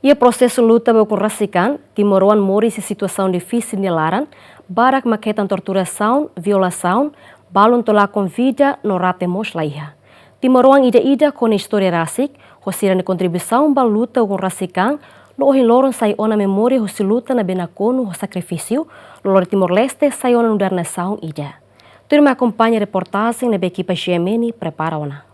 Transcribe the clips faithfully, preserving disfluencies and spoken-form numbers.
Iha prosesu luta ba ukun rasik an, timoroan moris iha situasaun difisil nia laran, barak mak hetan torturasaun, violasaun, balun to'o lakon vida no rate mós laiha. Timoroan ida-idak ho nia istória rasik, ho sira-nia kontribuisaun ba luta ukun rasik an, no ohin loron sai ona memória husi luta ne'ebé nakonu ho sakrifísiu, no lori Timor-Leste sai ona nu'udar nasaun ida. Tuirmai akompaña reportajen ne'ebé ekipa G M N prepara ona.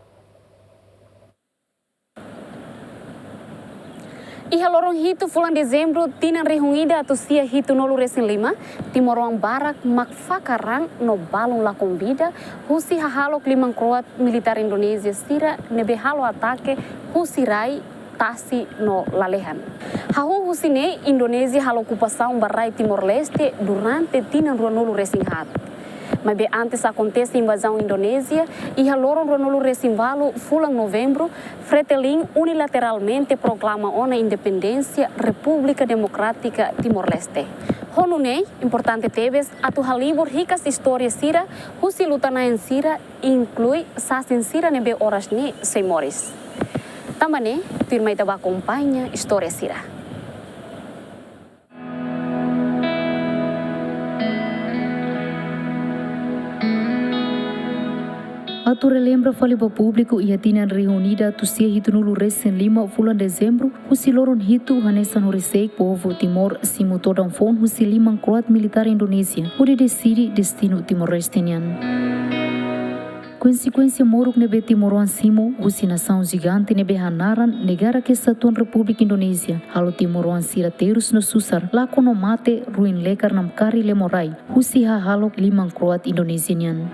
Iha loron hitu fulan Dezembru, tinan rihun ida atus sia hitunulu resin lima, timoroan barak mak fakar raan no balun lakon vida, husi hahalok liman kro'at militár Indonézia sira ne'ebé halo atake husi rai, tasi no lalehan. Hahú husi ne'e, Indonézia halo okupasaun ba rai Timor-Leste durante tinan ruanulu resin haat. Maibé antes akontese invazaun Indonézia, iha loron ruanulu resin ualu fulan Novembru, Fretilin unilateralmente proklama ona independénsia Repúblika Demokrátika Timor-Leste. Ho nune'e, importante tebes atu halibur hikas istória sira husi luta-na'in sira, inklui sasin sira ne'ebé oras ne'e sei moris. Tanba ne'e, tuirmai ita bá akompaña istória sira. Atu relembra fali ba públiku, iha tinan rihun ida atus sia hitunulu resin lima fulan Dezembru, husi loron hitu hanesan horisehik, povu Timor simu todan foun husi liman kro'at militár Indonézia hodi deside destinu Timor-Leste nian. Konsekuénsia moruk ne'ebé timoroan simu husi nasaun jigante ne'ebé hanaran Negara Kesatuan Repúblika Indonézia, halo timoroan sira terus no susar, lakon no mate, ruin lekar namkari lemo-rai husi hahalok liman kro'at Indonézia nian.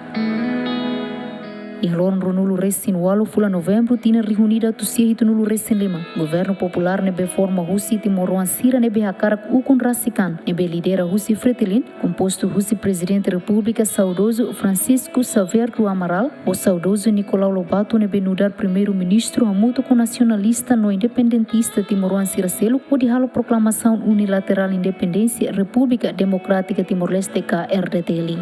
Iha loron ruanulu resin ualu fulan Novembru tinan rihun ida atus sia hitunulu resin lima, Governu Populár ne'ebé forma husi timoroan sira ne'ebé hakarak ukun rasik an, ne'ebé lidera husi Fretilin, kompostu husi Prezidente Repúblika saudozu Francisco Xavier do Amaral, ho saudozu Nicolau Lobato ne'ebé nu'udar Primeiru-Ministru, hamutuk ho nasionalista no independentista timoroan sira seluk, hodi halo proklamasaun unilaterál independénsia Repúblika Demokrátika Timor-Leste ka R D T L.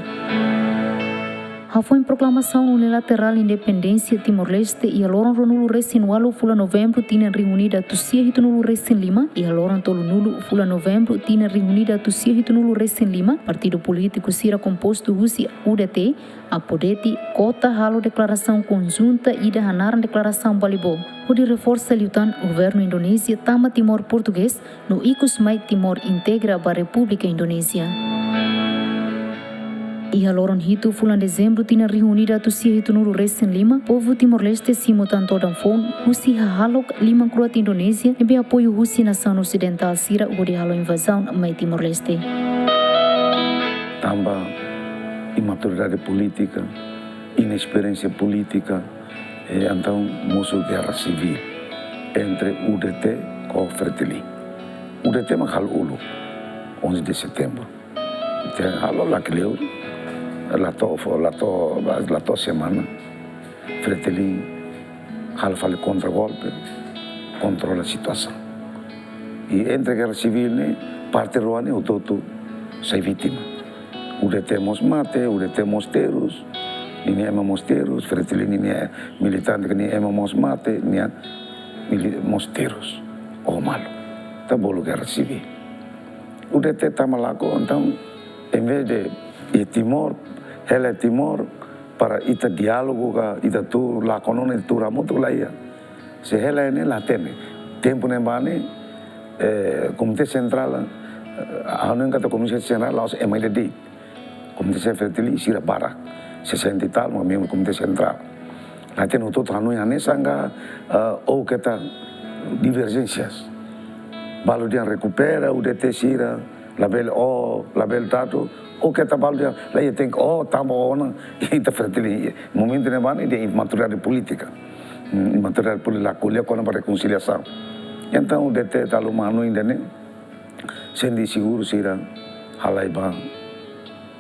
Hafoin proklamasaun unilaterál independénsia Timor-Leste iha loron ruanulu resin ualu fulan Novembru tinan rihun ida atus sia hitunulu resin lima, iha loron tolunulu fulan Novembru tinan rihun ida atus sia hitunulu resin lima, partidu polítiku sira kompostu husi U D T, Apodeti, KOTA halo deklarasaun konjunta ida hanaran Deklarasaun Balibó, hodi reforsa liután Governu Indonézia tama Timor Portugés, no ikus mai Timor integra ba Repúblika Indonézia. Iha loron hitu fulan Dezembru tinan rihun ida atus sia hitunulu resin lima, povu Timor-Leste simu tan todan foun husi hahalok liman kro'at Indonézia ne'ebé apoiu husi nasaun osidentál sira hodi halo invazaun mai Timor-Leste. Tanba imaturidade polítika, inesperiénsia polítika, eh, entaun mosu gerra sivíl entre U D T ho Fretilin. U D T mak halo uluk, onze de Setembru. Te halo la kleur, la to'o fo, la to'o, la to'o semana, Fretilin halo fali kontragolpe, kontrola situasaun. I entre gerra sivíl ne'e, parte rua ne'e hotu-hotu sai vítima. U D T mós mate, U D T mós terus, ninia ema mós terus, Fretilin ninia militante ka ninia ema mós mate, nia mili-, mós terus. Oh, malu. Ita bolu gerra sivíl. U D T tama lakon, entaun, em vez de iha Timor, hela Timor, para ita diálogu ka, ita tuur lakon ona, ita tuur hamutuk, la iha. Se hela ne'e la hatene. Tempu ne'ebá ne'e, eh, Komité Sentrál, eh, ha'u hanoin katak Komité Sentrál la'ós ema ida de'it. Komité Sentrál Fretilin sira barak, sesenta e tal, mak membru Komité Sentrál. La hatene hotu-hotu hanoin hanesan ka, eh, ou keta diverjénsias. Balu dehan rekupera U D T sira, labele, oh, labele tatu, ou keta balu dehan, la iha tenke, oh, tanba ona, ita Fretilin. Momentu ne'ebá ne'e iha imaturidade polítika. Hmm, imaturidade polítika, la ko'alia kona-ba rekonsiliasaun. Entaun, U D T tau hanoin ida-ne'e, sente inseguru sira halai ba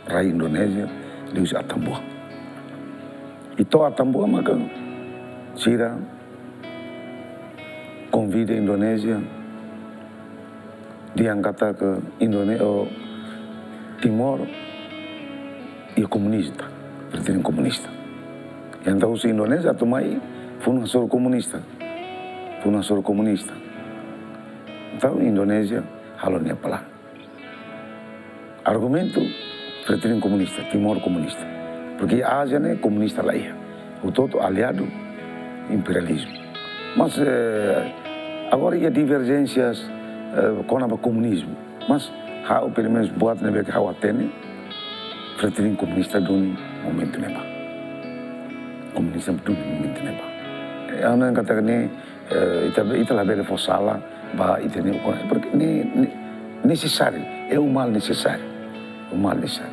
rai Indonézia, liuhusi Atambua. I to'o Atambua maka sira konvida Indonézia, dehan katak Indone-, oh, Timor iha komunista, Fretilin komunista. Entaun husi Indonézia atu mai funu hasoru komunista. Funu hasoru komunista. Entaun Indonézia halo nia planu. Argumentu, Fretilin komunista, Timor komunista. Porke Ázia ne'e komunista la iha. Hotu-hotu aliadu imperializmu. Mas, eh, agora iha diverjénsias, eh, kona-ba komunizmu. Mas ha'u, pelumenus, buat ne'ebé ke ha'u hatene, Fretilin komunista duni momentu ne'ebá. Komunista duni momentu ne'ebá. Eh, ha'u hanoin katak ne'e, eh, ita, ita labele fó sala ba ita-nia ukun-an, porke ne'e, ne'e nesesáriu, é um mal necessário, um mal necessário.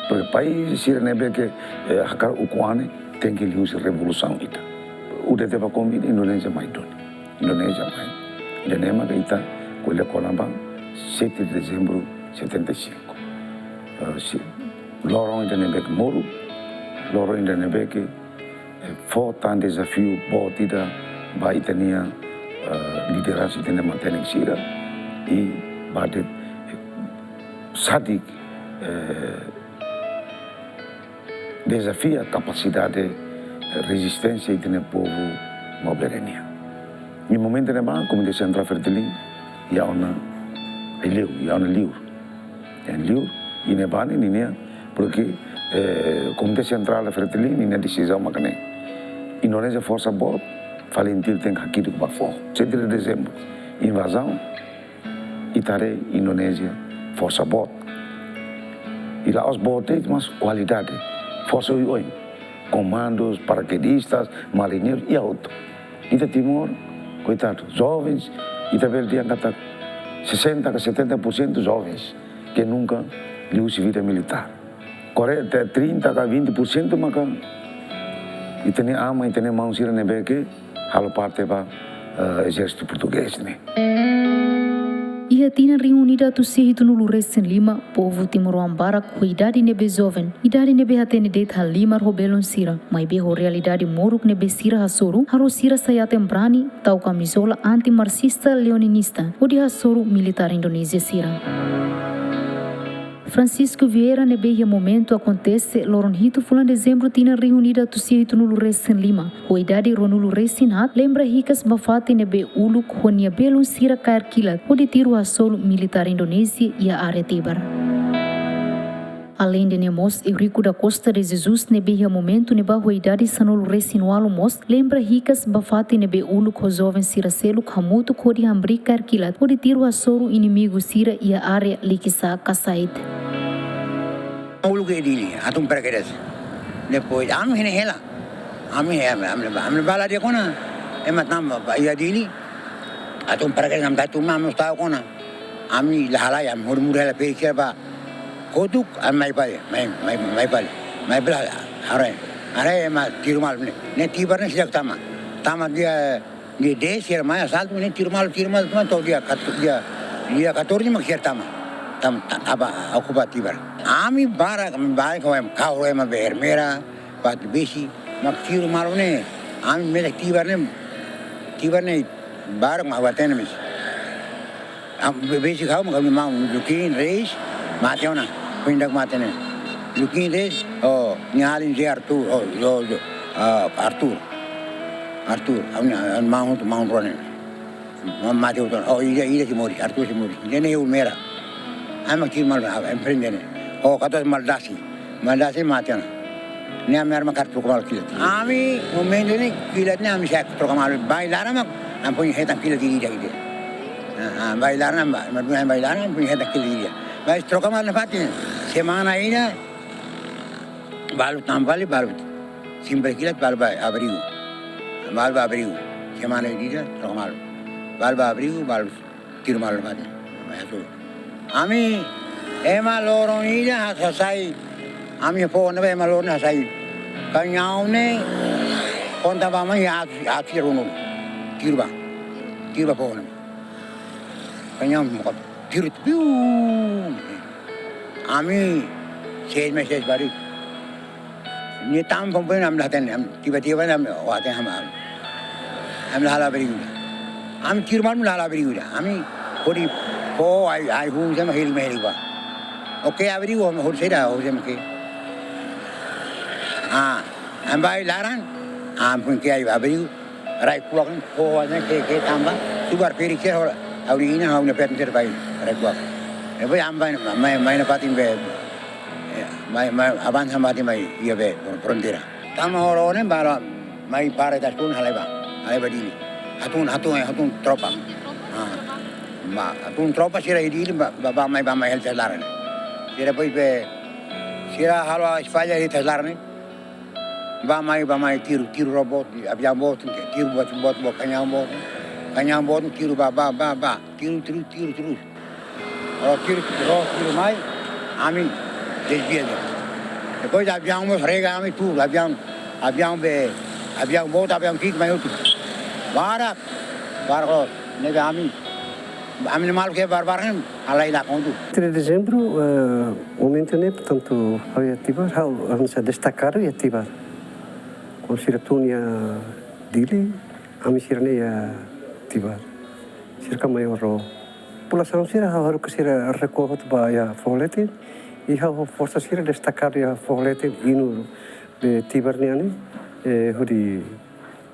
Porke país sira ne'ebé ke, eh, hakarak ukun-an ne'e tenke liuhusi revolusaun ita. U D T ba kombi Indonézia mai duni. Indonézia mai. Ida-ne'e mak ita ko'alia kona-ba sete de dezembro setenta e cinco. Eh, si, loron ida ne'ebé ke moru, loron ida ne'ebé ke, eh, fó tan dezafiu boot ida ba ita-nia, eh, lideransa ita-nia matenek sira, i ba de'it, eh, sadik, eh, dezafia kapasidade, eh, rezisténsia ita-nia povu Maubere nian. Iha momentu ne'ebá, Komité Sentrál Fretilin iha ona, iha ona liur, iha ona liur. Iha ona liur, i ne'ebá ne'e ninia, porke, eh, Komité Sentrál Fretilin ninia desizaun mak ne'e. Indonézia forsa boot, FALINTIL tenke hakiduk ba foho. Sete de dezembro, invazaun, ita haree Indonézia forsa boot. I la'ós boot de'it, mas kualidade. Forsa oioin. Komandus, parakedistas, marineirus, iha hotu. Ita Timor, koitadu, jovens, ita bele dehan katak sessenta ka setenta por cento jovens, ke nunka liuhusi vida militár. Kore-, te trinta ka vinte por cento maka ita-nia aman, ita-nia maun sira ne'ebé ke halo parte ba, eh, ezérsitu portugés ne'e. Iha tinan rihun ida atus sia hitunulu resin lima, povu timoroan barak ho idade ne'ebé joven, idade ne'ebé hatene de'it halimar ho belun sira, maibé ho realidade moruk ne'ebé sira hasoru, halo sira sai aten brani, tau kamizola anti-marxista-leninista, hodi hasoru militár Indonézia sira. Francisco Vieira ne'ebé iha momentu akontese loron hitu fulan dezembru tinan rihun ida atus sia hitunulu resin lima, ho idade ruanulu resin haat, lembra hikas ba fatin ne'ebé uluk ho nia belun sira kaer kilat hodi tiru hasoru militár Indonézia iha área Tibar. Aleinde ne'e mós, Eurico da Costa de Jesus ne'ebé iha momentu ne'ebá ho idade sanulu resin ualu mós, lembra hikas ba fatin ne'ebé uluk ho joven sira seluk hamutuk hodi hamriik kaer kilat hodi tiru hasoru inimigu sira iha área Likisá, Kasait. Uluk iha Dili, hatún paraquedas. Depois, ami hein hela. Ami, ami, ami, ami bá la dehan kona, ema tama ba iha Dili. Hatún paraquedas, ami tau tun, ami tau kona. Ami la halai, ami hodi muda hela pe kira ba. Kotuk, ami mai fali, mai, mai, mai fali. Mai fali, haree. Haree ema tiru malu ne'e. Ne'e Tibar ne'e seidauk tama. Tama dia, dia dez, sira mai asaltu, ne'e tiru malu, tiru malu, tiru malu, to'o dia kat-, dia, dia katorze mak sira tama. Tam-, ta-, apa, okupa Tibar. Ami barak, ami barak, kau em, kau ema be Ermera, Patu Besi, mak tiru malu ne'e. Ami mesak Tibar ne'e, Tibar ne'e, barak mak hatene mós. Am, be-, besik ha'u mak ha'u-nia maun Joaquim Reis, mate ona, pindah mate ne'e. Joaquim Reis, oh, nia alin Zé Arthur, oh, Zo-, Zo-, ah, Arthur. Arthur, ha'u-nia, ah, maun, maun rua ne'e. Ma-, mate hotu ona, oh, ida, ida sei moris, Arthur sei moris. Ida ne'e Ermera. Ami mak tiru malu, ah, enfrente ne'e. Oh, katuas Maldasi. Maldasi mate ona. Ne'e ami arma kaer troka malu kilat. Ami momentu ne'e kilat ne'e ami sei troka malu. Bainhira mak, ami foin hetan kilat ida-ida. Ah, ah, bainhira mak, ami bainhira mak foin hetan kilat ida-ida. Bainhira troka malu nafatin. Semana ida, balu tama fali, balu. Simu fali kilat, balu ba abrigu. Balu ba abrigu. Semana ida, troka malu. Balu ba abrigu, balu tiru malu nafatin. Ami, ema loron ida hasai. Ami foho ne'ebá ema loron hasai. Kañaun ne'e, konta ba mai atus, atus rihun. Tiru ba. Tiru ba foho ne'e. Kañaun mokot. Tiru, piu. Ami, seis meses baru. Nia tama foin-foin ami la hatene, ami tiba-tiba ne'e ami, oh, hatene ami. Ami la halo abrigu ida. Ami tiru malu la halo abrigu ida. Ami hodi foho ai, ai hujan mak hili mak hili ba. Oke, abrigu ami hodi saida, hujan mak ke. Ah, ami bá iha laran, ah, ami foin ke ai abrigu. Rai kuak ne'e, foho ne'e ke, ke tama ba. Subar peri ke hola. Ha'u-nia inan, ha'u-nia feton sira bá rekoha. Depois ami bá, mai, mai iha fatin be, eh, mai, mai avansa mai iha be fronteira. Tama horibainhira balu mai para iha Taskun, halai bá, halai bá Dili. Hatún, hatún, hatún tropa. Ah. Bá, hatún tropa sira iha Dili bá, bá, bá mai, bá mai hela iha laran. Sira depois be, sira halo espalla iha laran. Bá mai, bá mai tiru, tiru ró boot, aviaun boot, tiru boot, boot, boot, kañaun boot, kañaun boot, tiru bá, bá, bá, bá, tiru, tiru, tiru, tiru. Ró tiru, ró tiru mai, ami desvia de'it. Depois aviaun mós rega ami tuur, aviaun, aviaun be, aviaun boot, aviaun ki'ik mai hotu. Barak, barak loos, ne'ebé ami, ami-nia maluk ke barbar kan, halai lakon tuur. Três de dezembro, eh, momentu ne'e, portantu, ha'u iha Tibar, ha'u, ha'u hanesan destakadu iha Tibar. Kuandu sira tun iha Dili, ami sira-ne'e iha Tibar. Sira ka mai ró. Populasaun sira ha'u haruka sira rekoha hotu bá iha foho leten. I ha'u ho forsa sira destakadu iha foho leten, iha ne'ebé Tibar nian ne'e, eh, hodi,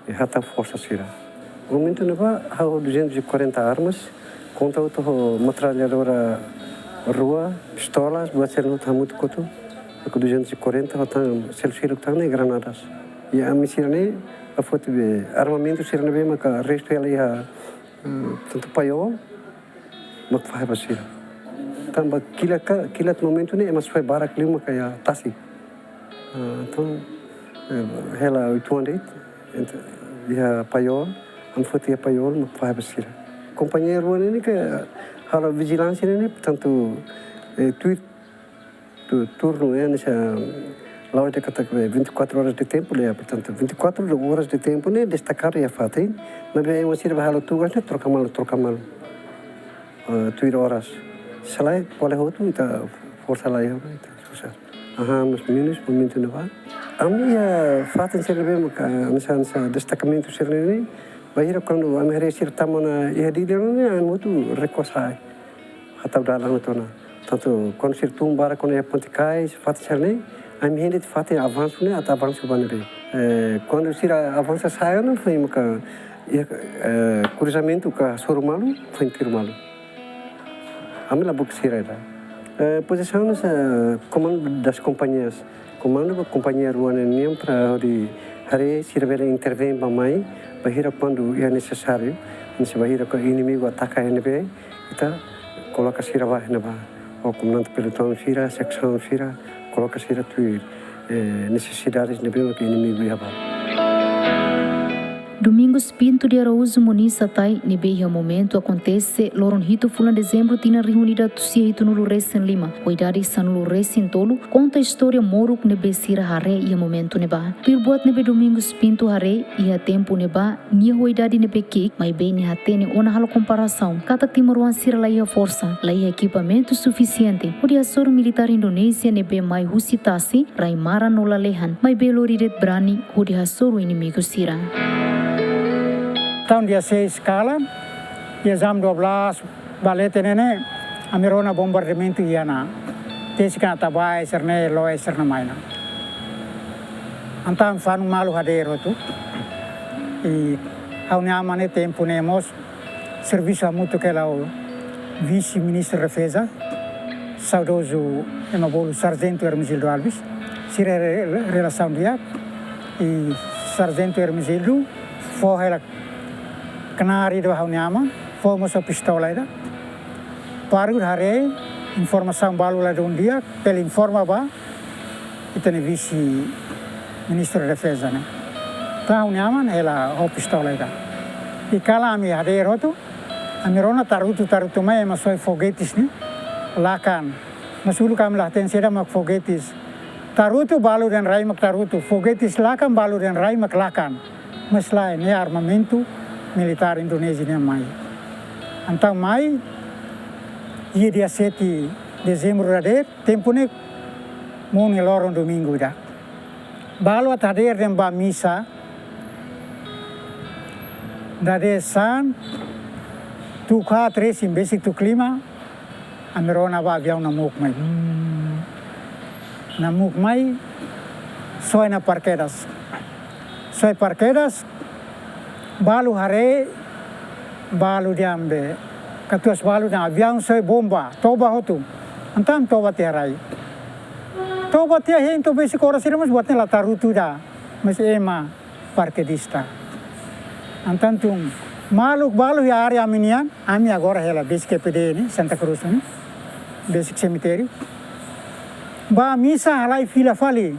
eh, hatán forsa sira. Momentu ne'ebá ha'u ho duzentos e quarenta armas, konta hotu ho metralhadora rua, pistolas, buat sira hotu hamutuk hotu, ho duzentos e quarenta, ho tan seluk-seluk tan ne'e granadas. I ami sira-ne'e, ha'u foti be, armamentu sira ne'ebé maka restu hela iha, eh, tantu paiol, mak fahe ba sira. Tanba kilat ka, kilat momentu ne'e ema soe barak liu maka iha tasi. Ah, entaun, eh, hela uitoan de'it, ent-, iha paiol, ami foti iha paiol mak fahe ba sira. Kompañia rua ne'e ke halo vijilánsia ne'e, portantu, eh, tuir tu-, turnu, eh, hanesan la'o de'it katak, eh, vinte e quatro horas de tempo, eh, portantu, vinte e quatro horas de tempo ne'e destakadu iha fatin, maibé ema sira bá halo tugas ne'e troka malu, troka malu. Eh, tuir oras. Se lae, kole hotu, ita forsa laiha, ita susar. Aha, mais ou menus momentu ne'ebá. Ami iha fatin sira ne'ebé maka, hanesan, hanesan destakamentu sira ne'e, bainhira kuandu ami haree sira tama ona iha Dili ne'e, ami hotu rekoha sa'e. Hatau dalan hotu ona. Tantu kuandu sira tun barak ona iha Ponte Kais, fatin sira ne'e, ami hein de'it fatin avansu ne'e, atu avansu ba ne'ebé. Eh, kuandu sira avansa sa'e ona, foin maka, iha, eh, kruzamentu ka hasoru malu, foin tiru malu. Ami la buka sira ida. Eh, pozisaun hanesan komandu das kompañias. Komandu ba kompañia rua ne'e nian para hodi haree sira bele intervein bá mai, bainhira kuandu iha nesesáriu, hanesan bainhira kuandu inimigu ataka iha ne'ebé, ita koloka sira bá iha ne'ebá. Ho komandante pelotaun sira, seksaun sira, koloka sira tuir, eh, nesesidades ne'ebé maka inimigu iha bá. Domingos Pinto de Araújo Muniz Atai, ne'ebé iha momentu akontese, loron hitu fulan Dezembru tinan rihun ida atus sia hitunulu resin lima, ho idade sanulu resin tolu, konta istória moruk ne'ebé sira haree iha momentu ne'ebá. Tuir buat ne'ebé Domingos Pinto haree iha tempu ne'ebá, nia ho idade ne'ebé ki'ik, maibé nia hatene ona halo komparasaun katak timoroan sira laiha forsa, laiha ekipamentu sufisiente, hodi hasoru militár Indonézia ne'ebé mai husi tasi, rai-maran no lalehan, maibé lori de'it brani, hodi hasoru inimigu sira. Entaun dia seis kalan, iha jam dua belas ba leten ne'e, ami rona bombardamentu iha ona. Tesi kan Atabae sira-ne'e, Loe sira-ne'e mai ona. Entaun fanu malu hadeer hotu. I ha'u-nia aman ne'e tempu ne'e mós servisu hamutuk hela ho Vise-Ministru Defeza, saudozu ema bolu Sarjentu Hermenegildo Alves. Sira re-, re-, relasaun di'ak. I Sarjentu Hermenegildo fó hela knaar ida ba ha'u-nia aman, fó mós pistola ida. Para haree informasaun balu ladún di'ak, bele informa ba ita-nia Vise-Ministru Defeza ne'e. Entaun ha'u-nia aman hela ho pistola ida. I kalan ami hadeer hotu, ami rona tarutu, tarutu mai ema soe fogetis ne'e, lakan. Mas uluk ami la hatene saida mak fogetis. Tarutu balu dehan rai mak tarutu, fogetis lakan balu dehan rai mak lakan. Mas lae, ne'e armamentu militár Indonézia nian mai. Entaun mai, iha dia sete Dezembru dadeer, tempu ne'e monu loron Domingu ida. Balu atu hadeer dehan bá misa, dadeer-saan, tuku haat resin, besik tuku lima, ami rona bá aviaun namuk mai. Hmm. Namuk mai, soe ona parakedas. Soe parakedas, balu haree, balu dehan be, Katuas balu dehan aviaun soe bomba, toba hotu. Entaun toba tiha rai. Toba tiha hein to'o besik oras sira mós buat ne'e la tarutu ida. Mas ema parakedista. Entaun tun maluk balu iha área ami nian, ami agora hela besik K P D ne'e, Santa Cruz ne'e. Besik semitériu. Ba misa halai fila fali.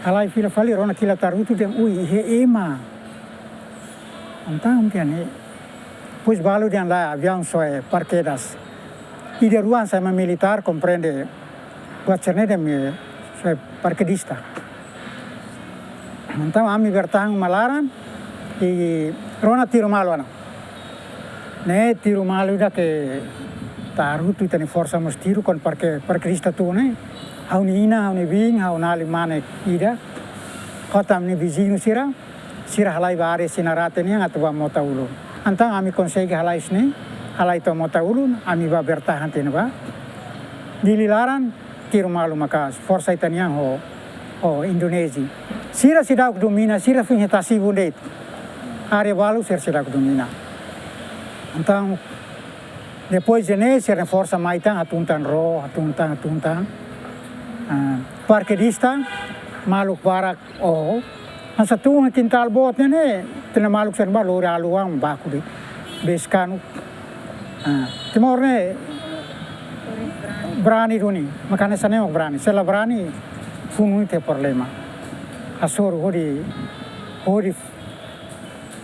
Halai fila fali rona kilat tarutu dehan, ui, iha ema. Entaun dehan ne'e. Depois balu dehan lae aviaun soe paraquedas. Ida rua hanesan ema militár komprende buat sira-ne'e dehan soe parakedista. Entaun ami bertahan uma laran i rona tiru malu ona. Ne'e tiru malu ida ke tarutu ita-nia forsa mós tiru kuandu parke, parakedista tun ne'e. Ha'u-nia inan, ha'u-nia biin, ha'u-nia alin mane ida. Kota ami-nia viziñu sira, sira halai ba área Sinarate nian atu ba Mota Ulun. Entaun ami konsege halai husi ne'e, halai to'o Mota Ulun, ami ba bertahan tiha ne'ebá. Dili laran, tiru malu maka'as, forsa ita-nian ho, ho Indonézia. Sira seidauk domina, sira foin iha Tasibun de'it. Área balu sira seidauk domina. Entaun, depois de ne'e, sira-nia forsa mai tan, hatun tan ró, hatun tan, hatun tan. Ah, parakedista, maluk barak, oh, hanesan tun iha kintál boot ne'e, ne'e, ita-nia maluk sira-ne'ebá lori aluang baku de'it. Besik anu, ah, Timor ne'e brani duni, maka hanesan ne'e mak brani. Se la brani, funu ita iha problema. Hasoru hodi, hodi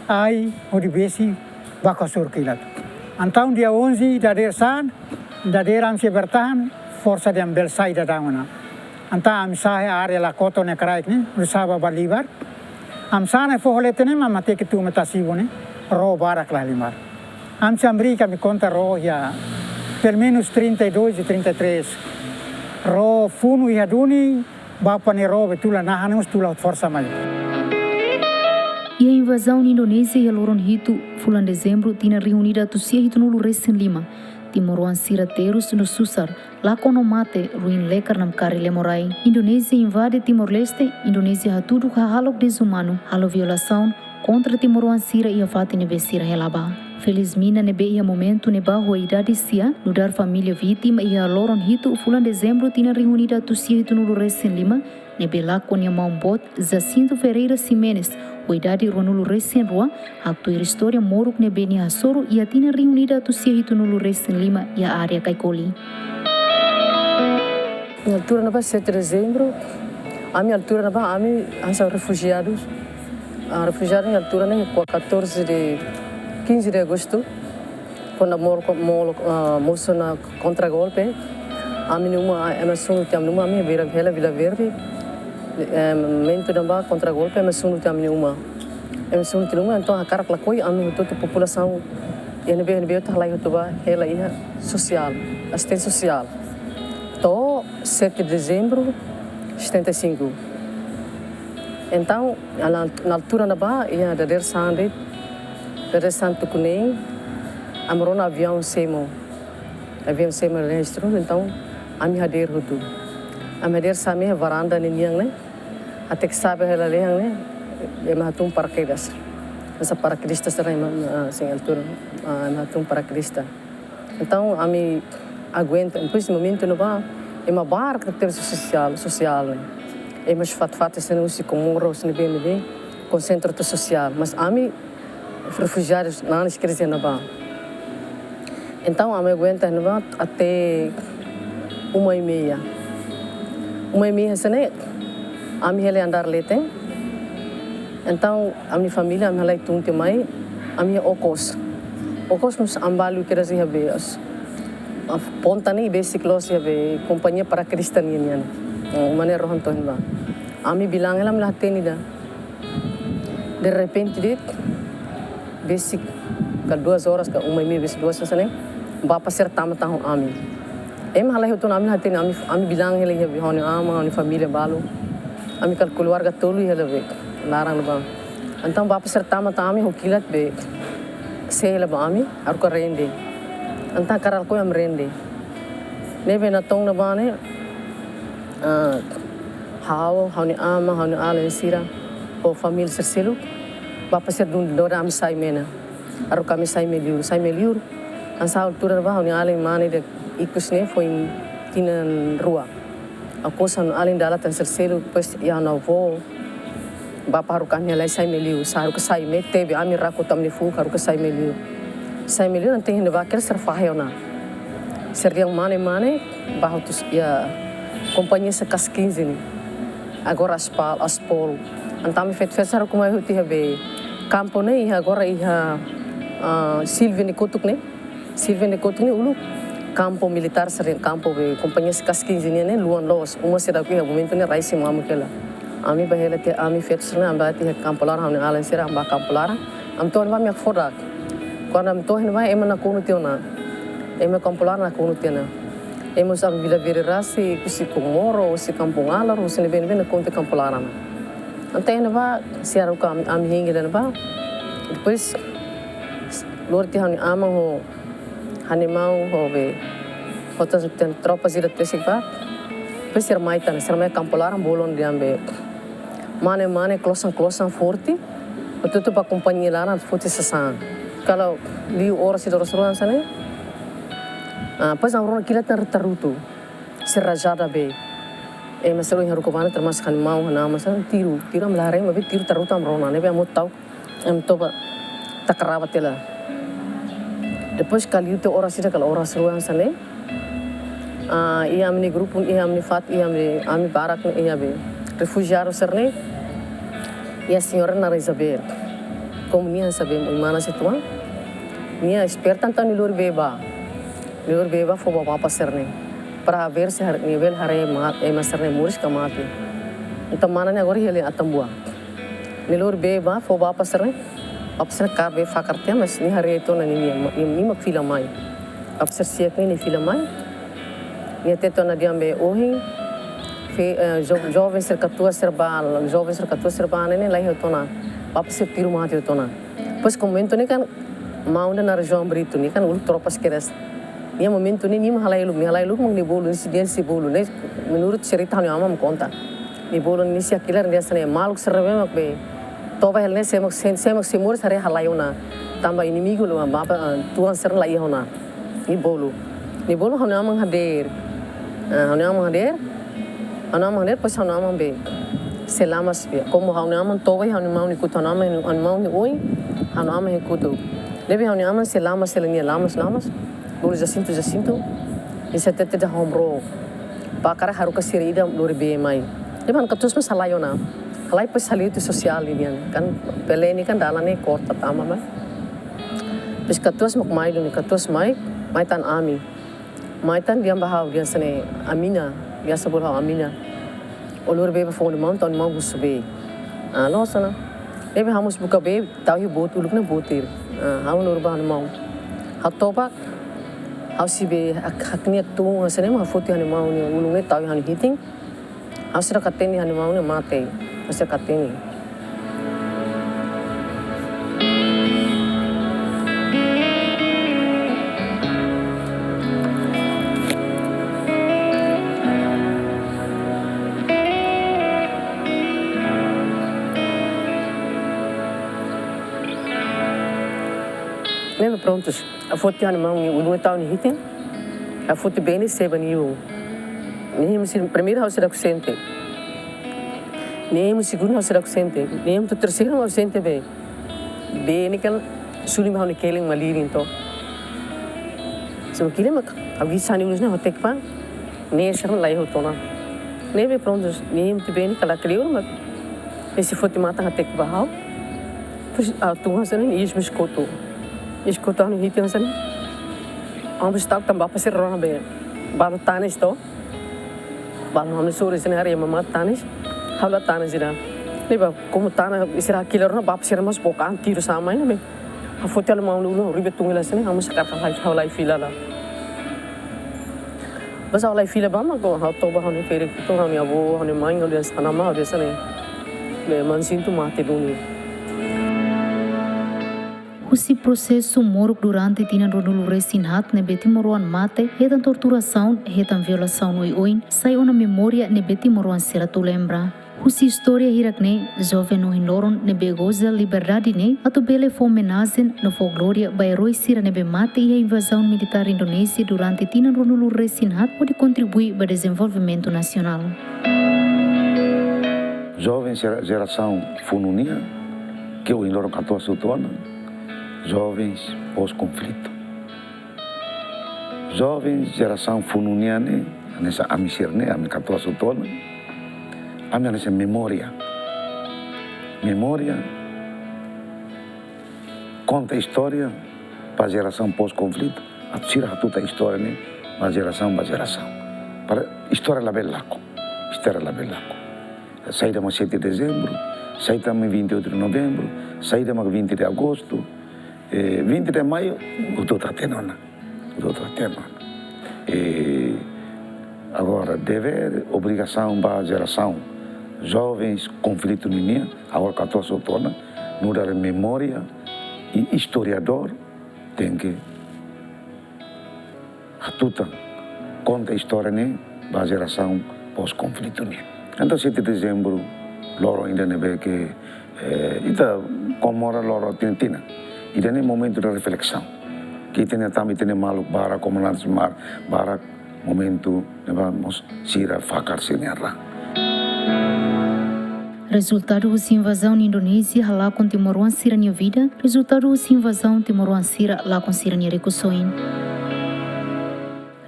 ai, hodi besi, baku hasoru kilat. Entaun dia onze dadeer-saan, dadeer ami sei bertahan, forsa dehan bele sa'e daudaun ona. Entaun ami sa'e área Lakoto ne'e kraik ne'e, hodi sa'e ba Balibar. Ami sa'e ne'e foho leten ne'e, ami hateke tun mai Tasibun ne'e, ró barak lahalimar. Ami sei hamriik, ami konta ró iha, pelumenus trinta e dois e trinta e três. Ró funu iha duni, bapa nia ró be tula nahan mós tula forsa mai. Iha invazaun Indonézia iha loron hitu fulan Dezembru tinan rihun ida atus sia hitunulu resin lima, timoroan sira terus no susar, lakon no mate, ruin lekar namkari lemo-rai. Indonézia invade Timor-Leste, Indonézia hatudu hahalok dezumanu, halo violasaun kontra timoroan sira iha fatin ne'ebé sira hela ba. Felizmina ne'ebé iha momentu ne'ebá ho idade sia, nu'udar família vítima iha loron hitu fulan Dezembru tinan rihun ida atus sia hitunulu resin lima, ne'ebé lakon nia maun boot, Jacinto Ferreira Ximenes, ho idade ruanulu resin rua, haktuir istória moruk ne'ebé nia hasoru iha tinan rihun ida atus sia hitunulu resin lima iha área Caicoli. Iha altura ne'ebá sete de Dezembru, ami altura ne'ebá ami hanesan refujiadus. Ah, refujiadu iha altura ne'e, kua catorze de, quinze de agosto, kuandu mol, mol, ah, mosu ona kontragolpe, ami-nia uma, ah, ema sunu tiha ami-nia uma, ami bira hela Vila Verde, eh, momentu ne'ebá kontragolpe, ema sunu tiha ami-nia uma. Ema sunu tiha uma, entaun hakarak lakohi, ami hotu-hotu populasaun, iha ne'ebé, iha ne'ebé hotu halai hotu bá, hela iha sosiál, asisténsia sosiál. To'o sete de Dezembru, setenta e cinco. Entaun, na, na altura ne'ebá, iha dadeer-saan de'it, dadeer-saan tuku neen, ami rona aviaun semo. Aviaun semo lehon instrumentu, entaun, ami hadeer hotu. Ami hadeer sa'e mai iha varanda ninian ne'e, até ke sabe hela lehon ne'e, ema hatun paraquedas. Hanesan paraquedista sira ema, ah, sin altura, ah, ema hatun paraquedista. Entaun, ami aguenta, depois momentu ne'ebá, ema barak terus sosiál, sosiál ne'e. Ema fatin-fatin sira husi Comoro, husi ne'ebé-ne'ebé, konsentra to'o sosiál. Mas ami, refujiadus, nanis krize ne'ebá. Entaun, ami aguenta ne'ebá até uma e meia. Uma e meia hanesan ne'e, ami hela iha andár leten. Entaun, ami família, ami halai tun tiha mai, ami iha okos. Okos mós ami balu kedas iha be, as, a ponta ne'e besik loos iha be, kompañia paraquedista nian nian. Eh, mane rohan tohin ba. Ami bilang hela, ami la hatene ida. De repente de'it, besik, ka duas horas, ka uma e meia, besik duas horas ne'e, bapa sira tama tan ho ami. Ema halai hotu ona, ami la hatene, ami, ami bilang hela iha be, ha'u-nia ama, ha'u-nia família balu. Ami kala keluarga tolu iha hela be, laran ne'ebá. Entaun bapa sira tama tan ami ho kilat be, sei hela ba ami, haruka rende. Entaun hakarak lakohi ami rende. Ne'ebé natoon ne'ebá ne'e, ah, ha'u, ha'u-nia ama, ha'u-nia alin sira, ho família sira seluk, bapa sira dun dora ami sai mai ne'e. Haruka ami sai mai liur, sai mai liur. Hanesan altura ne'ebá ha'u-nia alin mane ida ikus ne'e foin tinan rua. Ha'u kous ha'u-nia alin dala tan selu, depois iha ha'u-nia avó, bapa haruka ami halai sai mai li'ur, sai haruka sai mai tebe, ami rakut ami-nia fuuk haruka sai mai li'ur. Sai mai li'ur, entaun iha ne'ebá kela sira fahe ona. Sira dehan mane-mane, bá hotu iha kompañia Sekas kinze ne'e. Agora Aspal, Aspol. Entaun ami feto-feto sira haruka mai hotu iha be kampu ne'e, iha agora iha, ah, Silvia nia kotuk ne'e. Silvia nia kotuk ne'e uluk kampu militár sira, kampu be kompañia Sekas kinze nian ne'e luan loos. Uma seidauk iha momentu ne'e rai sei mamuk hela. Ami bá hela tiha, ami feto sira-ne'e, ami bá tiha kampu laran, ha'u-nia alin sira, ami bá kampu laran. Ami to'o iha ne'ebá ami hakfodak. Kuandu ami to'o iha ne'ebá ema nakonu tiha ona. Ema kampu laran nakonu tiha ona. Ema husi ami Vila Verde rasik, husi Komoro, husi Kampung Alar, husi ne'ebé-ne'ebé nakonu tiha kampu laran. Entaun iha ne'ebá sira haruka ami, ami hingga iha ne'ebá. Depois lori tiha ha'u-nia aman ho ha'u-nia maun ho be, hotu tiha tropa sira tesik bá. Depois sira mai tan, sira mai kampu laran bolu dehan be mane-mane klosan-klosan forte. Hotu-hotu bá kompañia laran foti sasán. Kalau liu oras ida oras rua hanesan ne'e. Ah, depois ami rona kilat ne'e reta-rutu. Sira rajada be. Ema sira ohin haruka bá ne'e termasuk ha'u-nia maun, ha'u-nia aman sira tiru. Tiru ami la haree maibé tiru reta-rutu ami rona. Ne'ebé ami tau, ami toba taka raba tiha. Depois kala liu tiha oras ida kala oras rua hanesan ne'e. Ah, iha ami-nia grupu, iha ami-nia fatin, iha ami, ami barak ne'e, iha be refujiadu sira-ne'e. Iha señora naran Isabel. Komu nia hanesan be mana situan. Nia esperta entaun nia lori bee bá. Nia lori bee bá fó ba bapa sira-ne'e. Para ver se har-, nia bele haree ma-, ema sira-ne'e moris ka mate. Entaun mana ne'e agora iha Atambua. Nia lori bee bá fó bapa sira-ne'e. Bapa sira-ne'e kaer bee fakar tiha, mas nia haree tiha ona nia, nia, nia mak fila mai. Bapa sira siak ne'e nia fila mai. Nia hatete ona dehan be ohin, fe-, eh, jo-, joven sira katuas sira bá, joven sira katuas sira bá ne'e, ne'e la iha tiha ona. Bapa sira tiru mate tiha ona. Depois momentu ne'e kan, maun ida naran João Brito, nia kan uluk tropas kedas. Nia momentu ne'e nia mak halai uluk, nia halai uluk mak nia bolu, nia sei, nia sei bolu, ne'e menurut cerita ha'u-nia aman konta. Nia bolu nia sei hakilar nia hanesan ne'e, maluk sira be mak be toba hela ne'e, sé mak, sé, sé mak sei moris haree halai ona. Tanba inimigu lo bapa, ah, tuan sira la iha ona. Nia bolu. Nia bolu ha'u-nia aman hadeer. Ah, ha'u-nia aman hadeer. Ha'u-nia aman hadeer, depois ha'u-nia aman be sei lamas be. Komu ha'u-nia aman toba iha ha'u-nia maun nia kotuk, ha'u-nia aman, ha'u-nia maun nia oin, ha'u-nia aman nia kotuk. Ne'ebé ha'u-nia aman sei lamas, sei nia lamas, lamas. Bolu Jacinto, Jacinto. Nia sei hatete dehan homro. Bá karik haruka sira ida lori bee mai. Ne'ebé ha'u katuas mak halai ona. Halai depois halai iha sosiál nian. Kan Belém ne'e kan dalan ne'e korta tama mai. Depois katuas mak mai duni, katuas mai, mai tan ami. Mai tan dehan ba ha'u, dehan hanesan ne'e Amina, dehan hanesan bolu ha'u Amina. Ó lori bee bá fó ha'u-nia maun, entaun ha'u-nia maun husu bee. Ah, loos ona. Ne'ebé ha'u mós buka bee, tau iha boot uluk ne'e boot ida. Ah, ha'u lori ba ha'u-nia maun. Ha'u toba, ha'u sei be hak-, hakne'ak tun hanesan ne'e mak ha'u foti ha'u-nia maun nia ulun ne'e tau iha ha'u-nia hitin. Ha'u seidauk hatene ha'u-nia maun ne'e mate. Ha'u seidauk hatene. Ne'ebé prontus. Ha'u foti ha'u-nia maun nia ulun tau iha ha'u-nia hitin. Ha'u foti bee ne'e sei ba nia. Ne'e mós primeiru ha'u seidauk sente. Ne'e mós segundu ha'u seidauk sente. Ne'e mós terseiru ha'u sente be. Bee ne'e kan suli mai ha'u-nia kelen malirin to. Só kile mak ha'u gisa ha'u-nia ulun ne'e ha'u hateke bá. Ne'e sira la iha tiha ona. Ne'ebé prontus. Ne'e mós bee ne'e kala keliur mak. Ne'e sei foti matan hateke ba ha'u. Depois, ah, tun hanesan ne'e, iis mós kotu. Iis kotu ha'u-nia hitin hanesan ne'e. Ha'u mós ta'uk tanba bapa sira rona be. Balu tanis to. Balu ha'u-nia sorin sira-ne'e haree ema mate tanis. Ha'u la tanis ida. Ne'ebé komu tana sira hakilar ona bapa sira mós book an tiru sa'e mai ne'ebé. Ha'u foti ha'u-nia maun nia ulun, ha'u riba tun hela hanesan ne'e, ha'u mós hakarak halai, halai fila lai. Pas ha'u halai fila bá mak ha'u toba ha'u-nia ferik, toba ha'u-nia avó, ha'u-nia main, ha'u dehan hanesan ne'e, ha'u dehan hanesan ne'e. Be maun Jacinto mate duni. Husi prosesu moruk durante tinan ruanulu-resin-haat ne'ebé timoroan mate, hetan torturasaun, hetan violasaun oioin, sai ona memória ne'ebé timoroan sira atu lembra. Husi istória hirak-ne'e, joven ohin loron ne'ebé goza liberdade ne'e atu bele fó omenajen no fó glória ba erói sira ne'ebé mate iha invazaun militár Indonézia durante tinan ruanulu-resin-haat hodi kontribui ba dezenvolvimentu nasionál. Joven jera-, jerasaun funu nian, ke ohin loron katuas hotu ona, jovens pós-konflitu. Joven jerasaun funu nian ne'e, hanesan ami sira-ne'e, ami katuas hotu ona, ami hanesan memória. Memória, konta istória ba jerasaun pós-konflitu, atu sira hatutan istória ne'e ba jerasaun, ba jerasaun. Para istória labele lakon, istória labele lakon. Saida mak sete de dezembro, saida mak vinte e oito de novembro, saida mak vinte de agosto, eh, vinte de maio, hotu-hotu hatene ona. Hotu-hotu hatene ona. Eh, agora, devér, obrigasaun ba jerasaun jovens konflitu ninian, agora katuas hotu ona, nu'udar memória i istoriadór, tenke hatutan, konta istória ne'e ba jerasaun pós-konflitu nian. Entaun, sete de dezembro, loron ida ne'ebé ke, eh, ita komemora loron tinan-tinan. Ida-ne'e momentu de reflesaun. Ke ita-nia tama, ita-nia maluk barak, komandantes mar barak, momentu ne'ebá mós sira fakar sira-nia raan. Rezultadu husi invazaun Indonézia halakon timoroan sira-nia vida, rezultadu husi invazaun timoroan sira lakon sira-nia rikusoin.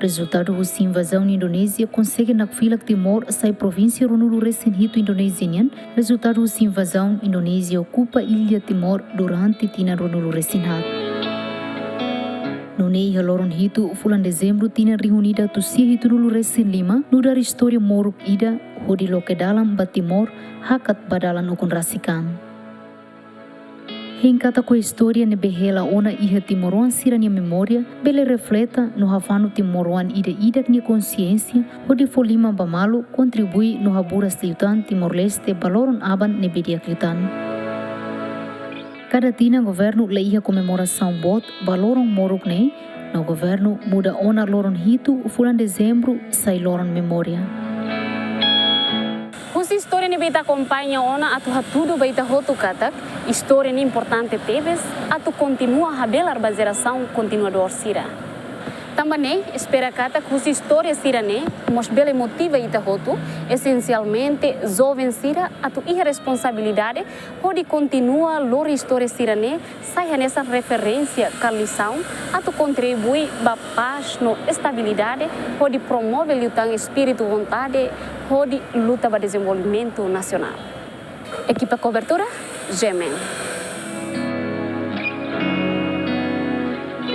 Rezultadu husi invazaun Indonézia konsege nakfilak Timor sai provínsia ruanulu-resin-hitu Indonézia nian, rezultadu husi invazaun Indonézia okupa illa Timor durante tinan ruanulu-resin-haat. Nune'e iha loron hitu fulan Dezembru tinan rihun ida atus sia hitunulu-resin-lima, nu'udar istória moruk ida hodi loke dalan ba Timor hakat ba dalan ukun rasik an. Hein katak istória ne'ebé hela ona iha timoroan sira-nia memória bele refleta no hafanu timoroan ida-idak nia konxiénsia hodi fó liman ba malu, kontribui no haburas liután Timor-Leste ba loron aban ne'ebé di'ak liután. Kada tinan governu la iha komemorasaun boot ba loron moruk ne'e, no governu muda ona loron hitu fulan Dezembru sai loron memória. Husi istória ne'ebé ita akompaña ona atu hatudu ba ita hotu katak istória ne'e importante tebes atu kontinua habelar ba jerasaun kontinuadór sira. Tanba ne'e, espera katak husi istória sira-ne'e mós bele motiva ita hotu, esensialmente joven sira, atu iha responsabilidade hodi kontinua lori istória sira-ne'e sai hanesan referénsia ka lisaun atu kontribui ba pás no estabilidade, hodi promove liután espíritu vontade hodi luta ba dezenvolvimentu nasionál. Ekipa kobertura, G M N.